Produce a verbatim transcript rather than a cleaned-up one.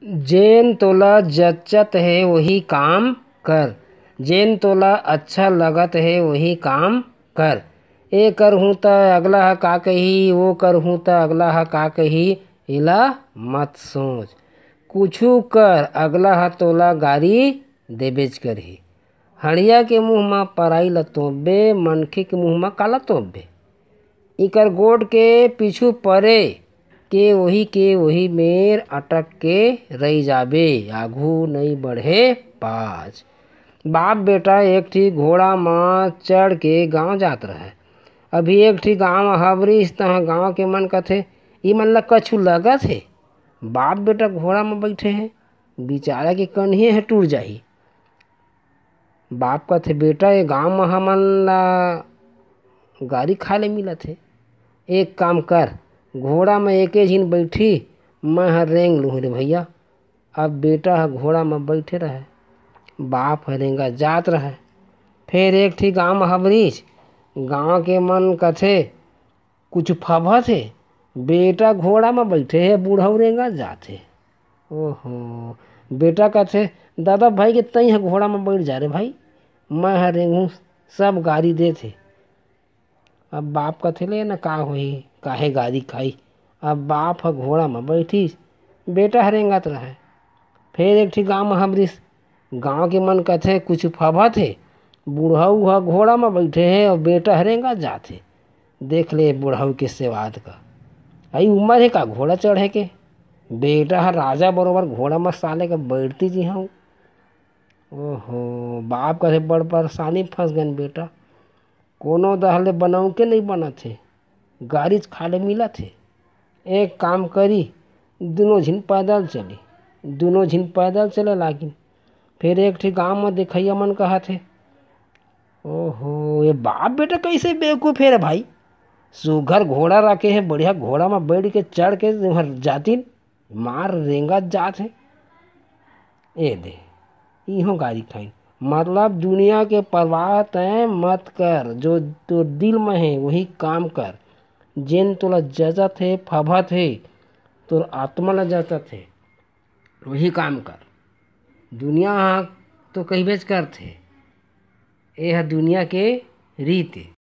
जेन तोला जचत हे वही काम कर, जेन तोला अच्छा लगत हे वही काम कर। ए करहूँ त अगला ह का कही, वो करहूँ त अगला ह का कही, एला मत सोच। कुछु कर, अगला ह तोला गारी देबेच करही। हड़िया के मुँह म पराई ल तोपबे, मनखे के मुँह म काला तोपबे। इकर गोड़ के पीछू परे के ओही के ओही मेर अटक के रहि जाबे, आघू नइ बढ़े पाछ। बाप बेटा एक ठी घोड़ा म चढ़ के गांव जात रहय। अभी एक ठी गांव हवरिस, तहां गांव के मन कथे, "ई मन ल कछु लगत हे?" बाप बेटा घोड़ा म बइठे हे, बिचारा के कनिहे ह टूट जाही। बाप कथे, "बेटा, ए गांव म हमन ला गारी खाए ले मिलत हे। एक काम कर, घोड़ा म एके झिन बइठी, मैं ह रेंग लूहूं रे भैया।" अब बेटा ह घोड़ा म बइठे रहय, बाप ह रेंगा जात रहय। फेर एक ठी गांव म हबरिच, गांव के मन कथे, कुछ फबत हे, बेटा घोड़ा म बइठे हे, बुढ़ऊ रेंगा जात हे। ओहो, बेटा कथे, "दादा भाई के तई ह घोड़ा म बइठ जा रे भाई, मैं ह रेंगहूं, सब गारी देत हे।" अब बाप कथे, "ले न का होही, काहे गारी खाई?" अब बाप ह घोड़ा म बइठिस, बेटा ह रेंगत रहय। फेर एक ठी गांव म हबरिस, गांव के मन कथे, "कुछ फबत हे, बुढ़ऊ ह घोड़ा म बइठे हे अउ बेटा ह रेंगत जात हे। देख ले बुढ़ऊ के सेवाद का, अई उमर हे का घोड़ा चढ़े के? बेटा ह राजा बरोबर घोड़ा म साले के बइठती जी हूं।" ओहो, बाप कथे, "बड़ परेशानी फंस गन बेटा, कोनो दह ले बनऊ के नइ बनत हे, गारीच खाले मिलत हे। एक काम करी, दुनों झिन पैदल चली।" दुनों झिन पैदल चले लागिन। फेर एक ठी गांव म देखइया मन कहत हे, "ओहो, ये बाप बेटा कइसे बेवकूफ हे रे भाई, सुघर घोड़ा रखे हे, बढ़िया घोड़ा म बइठ के चढ़ के उहर जातिन, मार रेंगत जात हे।" ए दे, इहों गारी खाइन। मतलब दुनिया के परवाह तैं मत कर, जो तोर दिल म हे वही काम कर। जेन तोला जचत हे, फभत हे, तोर आत्मा ला जचत हे, वही काम कर। दुनिया ह तो कहिबेच करथे, ए ह दुनिया के रीत ए।